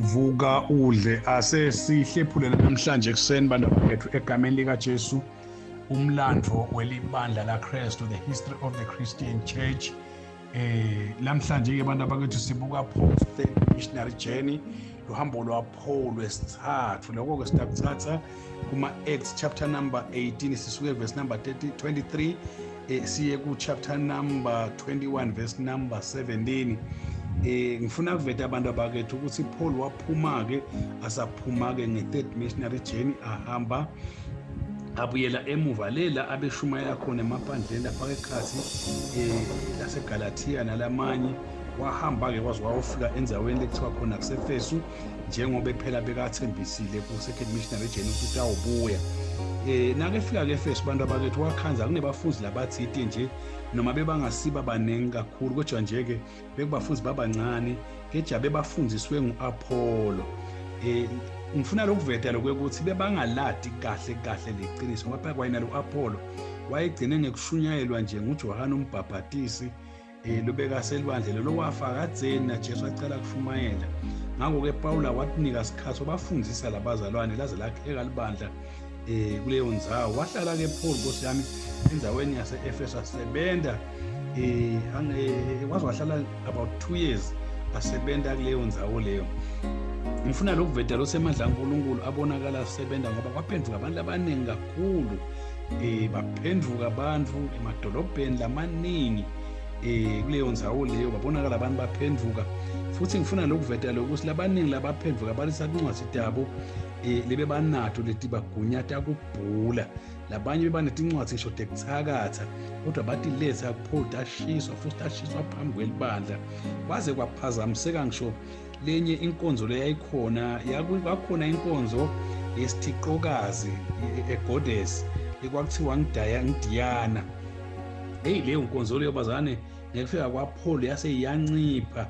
Vuka udle. Asesihlephulele namhlanje ekuseni bantu bethu egameni likaJesu umlando welibandla laKristu, the history of the Christian Church. Namhlanje ke bantu abakwethu sibuka Paul's third missionary journey, luhambo lwaPaul lwesithathu. Lokho ke sitakuthatha kuma Acts chapter number 18 sisuke verse number 30, 23 siye ku chapter number 21 verse number 17. Ngifuna kuveta abantu abakethu ukuthi Paul waphuma ke asaphuma ke nge-third missionary journey, ahamba abuyela emuva lela abeshumayela khona emaphandleni lapha ekhathi laseGalatia nalamanye. Wahamba ke waze wayofika endaweni lekuthiwa khona kuseFesu, njengoba phela bekathembisile ku-second missionary journey ukuthi utawubuya. Nake fika ke eFesu bantu abakethu, wakhanza kunebafundi labathite nje, noma bebangasiba baningi kakhulu, kodwa nje ke bekubafundi babancane keja bebafundiswe ngu-Apollo. Ngifuna lokuveta lokuthi bebangaladi kahle kahle leqiniso, ngoba phela kwayena lo-Apollo wayegcine ngekushunyayelwa nje nguJohane umbhabhatisi lobeka selwandle lolo wafa kadzeni naJesu acala kushumayela. Ngakho-ke Pawula watinika isikhathi wabafundisa labazalwane laze lakheka libandla kuleyo ndzawo. Wahlala-ke Paul nkosi yami endzaweni yase-Efesu asebenta, waze wahlala about 2 years asebenta kuleyo ndzawo leyo. Ngifuna lokuveta losemandla kaNkulunkulu abonakala asebenza, ngoba kwaphenduka abantu abaningi kakhulu, baphenduka abantu emadolobheni lamaningi kuleyo ndzawo leyo, babonakala abantu baphenduka. Futhi ngifuna lokuveta lokuthi labaningi labaphenduka balisa tincwadi tabo lebe banato leti bagunyata kubhula, labanye bebanetincwadi ngisho tekuthakatha, kodwa batiletha kuPaul tashiswa, futhi tashiswa phambi kwelibandla, kwaze kwaphazamiseka ngisho lenye inkonzo leyayikhona. Kwakhona inkonzo yesithiqokazi, egoddess ekwakuthiwa ngidiyana. Hey, leyo nkonzo leyo bazane ngekufika kwaPaul yase iyancipha,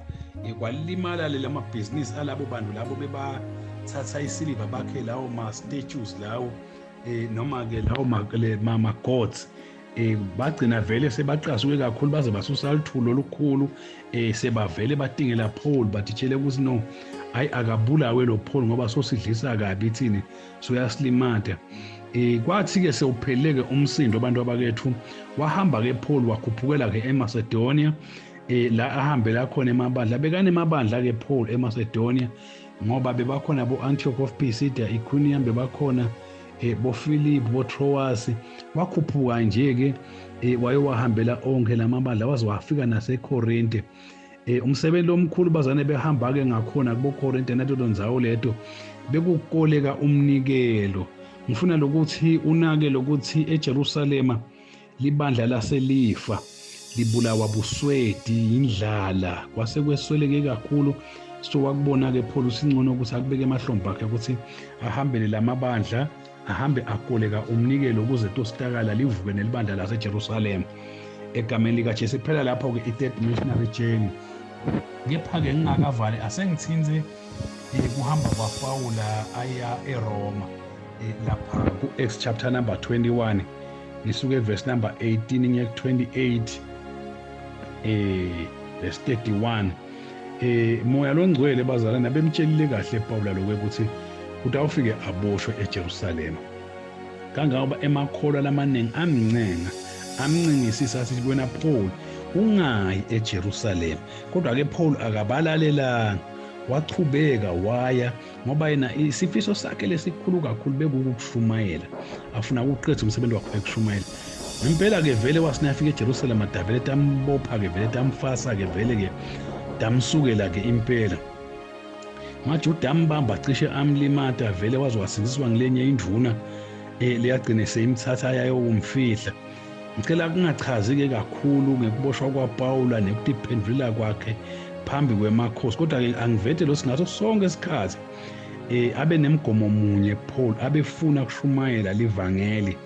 kwalimala lela mabhizinisi alabo bantu labo bebathatha isiliva bakhe lawo ma-statues lawo, noma ke lawo ma-gods. Bagcina vele sebaqasuke kakhulu, baze basusa luthulo olukhulu, sebavele batingela Paul, bathitshele ukuthi no, hayi, akabulawe lo Paul ngoba sosidlisa kabi thini, soyasilimata. Kwathi ke sewupheleke umsindo abantu abakethu, wahamba ke Paul wakhuphukela ke eMacedonia, la ahambela khona emabandla. Bekanemabandla ke Paul eMacedonia, ngoba bebakhona bo Antioch of Pisidia, Iconium, bebakhona boPhilip, boTroas. Wakhuphuka nje ke wayowahambela onke lamabandla, waze wafika naseKorinte. Umsebenzi omkhulu bazane behamba ke ngakhona kuboKorinte nato ndzawo leto bekukoleka umnikelo. Ngifuna lokuthi unake lokuthi eJerusalema libandla laselifa libulawa buswedi, indlala, kwase kwesweleke kakhulu. So wakubona ke Paul usingcono ukuthi akubeke emahlombe akhe ukuthi ahambele lamabandla, ahambe akoleka umnikelo ukuze tositakala livuke nelibandla laseJerusalema egameni likaJesu. Phela lapho ke i-third missionary journey. Kepha-ke ngingakavali, asengithinze kuhamba kwaPawula aya eRoma, lapha ku-Acts chapter number 21, ngisuke verse number 18 ngiye ku-28 verse 31. Moya longcwele bazalwane abemtshelile kahle Pawula lokho ukuthi utawufike aboshwe eJerusalema, kangangoba emakholwa lamaningi amncenga, amncengisisa, athi wena Paul ungayi eJerusalema. Kodwa ke Paul akabalalelanga, wachubeka waya, ngoba yena isifiso sakhe lesikhulu kakhulu bekukushumayela, afuna ukuqeda umsebenzi wakhe ekushumayela. Ngempela ke vele wasina afika eJerusalema, davele tambopha ke, vele tamfasa ke, vele ke tamsukela ke impela. MaJuda ambamba cishe amlimata, vele waze wasindiswa ngilenye indvuna leyagcine seyimthatha yayokumfihla. Ngicela kungachazi ke kakhulu ngekuboshwa kwaPawula nekutiphendvulela kwakhe phambi kwemakhosi, kodwa ke angivete lo singaso sonke isikhathi abe nemgomo munye Paul, abefuna kushumayela livangeli,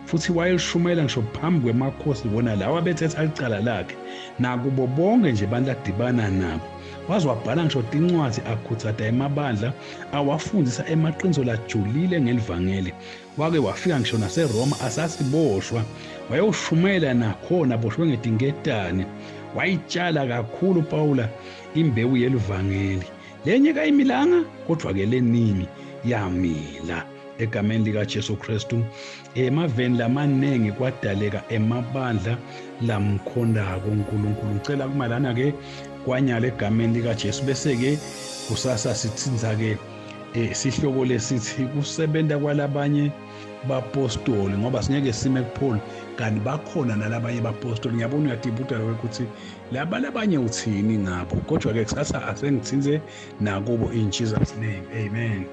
futhi wayelishumayela ngisho phambi kwemakhosi wona lawa abethetha licala lakhe, nakubo bonke nje abantu adibana nabo. Waze wabhala ngisho tincwadi akhuthata emabandla, awafundisa emaqiniso lajulile ngelivangeli. Wake wafika ngisho naseRoma asasiboshwa, wayoshumayela nakhona boshwe ngetinketane. Wayitshala kakhulu Pawula imbewu yelivangeli. Lenye kayimilanga, kodwa-ke leningi yamila egameni likaJesu Kristu. Emaveni lamaningi kwadaleka emabandla lamkhondako uNkulunkulu. Ngicela kumalana ke kwanyala egameni likaJesu, bese ke kusasa sithinza ke sihloko lesithi kusebenza kwalabanye bapostoli, ngoba singeke sime kuPaul kanti bakhona nalabanye bapostoli. Ngiyabona uyadibuta lokho ukuthi laba labanye uthini ngabo, kodwa ke kusasa asengithinze nakubo in Jesus name, amen.